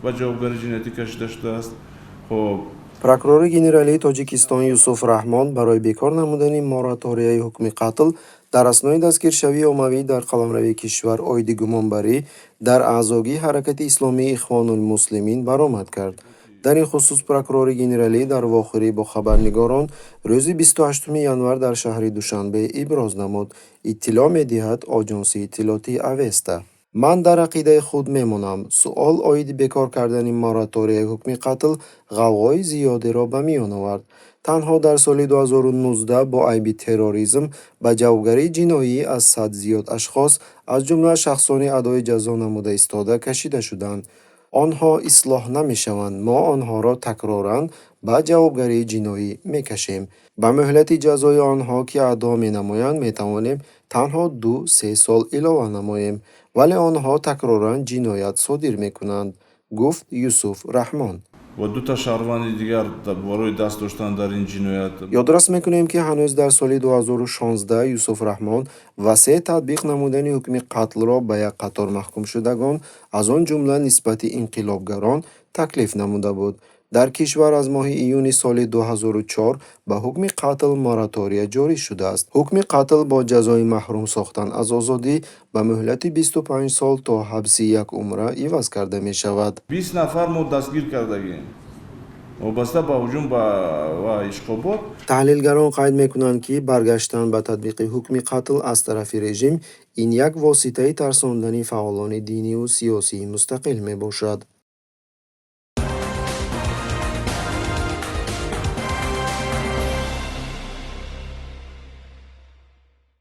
Ба ҷавобгарии ҷиноятӣ кашида шудааст. Хоб. Прокурори генералии Тоҷикистон Юсуф Раҳмон барои бекор намудани мораторияи ҳукми қатл дар аснои дастгиршавии оммавӣ дар қаламрави кишвар оиди гумонбарӣ дар аъзогии ҳаракати исломии Ихвонулмуслимин баромад кард. Дар ин хусус прокурори генералӣ дар вохӯрӣ бо хабарнигорон рӯзи 28 январ дар шаҳри Душанбе иброз намуд, иттилоъ медиҳад оҷонсии иттилоотии Авеста. Ман дар ақидаи худ мемонам. Суол оиди бекор кардани мораторияи ҳукми қатл ғавғои зиёдеро ба миён овард. Танҳо дар соли 2019 бо айби терроризм ба ҷавобгарии ҷиноӣ аз 100 зиёд ашхос, аз ҷумла шахсони адои ҷазо намуда истода, кашида шуданд. Онҳо ислоҳ намешаванд, мо онҳоро такроран ба ҷавобгарии ҷиноӣ мекашем. Ба муҳлати ҷазои онҳо, ки адо менамоянд, метавонем танҳо 2-3 сол илова намоем, вале онҳо такроран ҷиноят содир мекунанд, гуфт Юсуф Раҳмон. Ва дута шаҳрванди дигар барои даст доштан дар ин ҷиноят. Ёдрас мекунем, ки ҳанӯз дар соли 2016 Юсуф Раҳмон васеъ татбиқ намудани ҳукми қатлро ба як қатор маҳкумшудагон, аз он ҷумла нисбати инқилобгарон, таклиф намуда буд. Дар кишвар аз моҳи июни соли 2004 ба ҳукми қатл моратория ҷорӣ шудааст. Ҳукми қатл бо ҷазои маҳрум сохтан аз озодӣ ба муҳлати 25 сол то ҳабси якумра иваз карда мешавад. 20 нафар мо дастгир кардагем вобаста ба ҳуҷум ба ва Ишқобод. Таҳлилгарон қайд мекунанд, ки баргаштан ба татбиқи ҳукми қатл аз тарафи режим ин як воситаи тарсондани фаъолони диниву сиёсии мустақил мебошад.